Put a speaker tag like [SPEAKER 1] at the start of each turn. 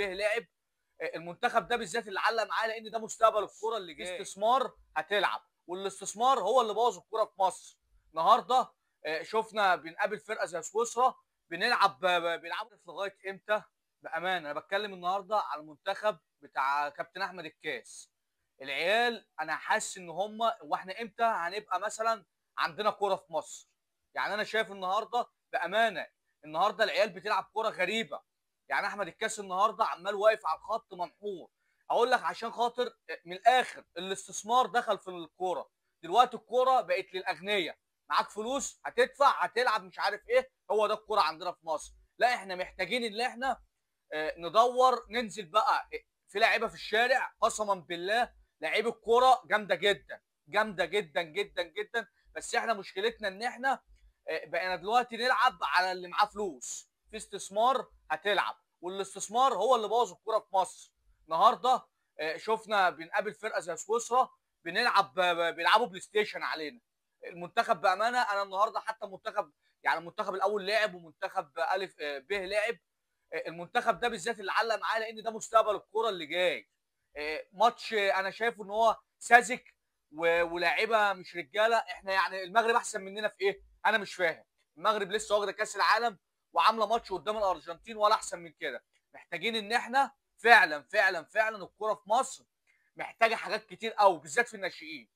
[SPEAKER 1] ب لعب. المنتخب ده بالذات اللي علق معايا لان ده مستقبل الكورة اللي جاي. استثمار هتلعب، والاستثمار هو اللي بوظ الكورة في مصر. النهارده شفنا بنقابل فرقه زي سويسرا بنلعب لغاية امتى؟ بامانه انا بتكلم النهارده على المنتخب بتاع كابتن احمد الكاس. العيال انا حاسس ان هم، واحنا امتى هنبقى مثلا عندنا كورة في مصر؟ يعني انا شايف النهارده بامانه، النهارده العيال بتلعب كورة غريبة. يعني احمد الكاس النهارده عمال واقف على الخط منحور. اقول لك عشان خاطر من الاخر الاستثمار دخل في الكورة دلوقتي. الكورة بقت للاغنياء، معاك فلوس هتدفع هتلعب مش عارف ايه. هو ده الكورة عندنا في مصر. لا احنا محتاجين ان احنا ندور، ننزل بقى في لعيبة في الشارع. قسما بالله لعيب الكورة جامدة جدا، جامدة جدا جدا جدا. بس احنا مشكلتنا ان احنا بقينا دلوقتي نلعب على اللي معاه فلوس. في استثمار هتلعب، والاستثمار هو اللي بوظ الكورة في مصر. النهارده شفنا بنقابل فرقه زي سويسرا بيلعبوا بلاي ستيشن علينا. المنتخب بامانه انا النهارده حتى المنتخب، يعني المنتخب الاول لعب ومنتخب الف ب لعب. المنتخب ده بالذات اللي علق معايا لان ده مستقبل الكورة اللي جاي. ماتش انا شايفه ان هو ساذج ولاعيبه مش رجاله. احنا يعني المغرب احسن مننا في ايه؟ انا مش فاهم. المغرب لسه واخده كاس العالم وعامله ماتش قدام الارجنتين ولا احسن من كده. محتاجين ان احنا فعلا فعلا فعلا الكورة في مصر محتاجه حاجات كتير قوي، بالذات في الناشئين.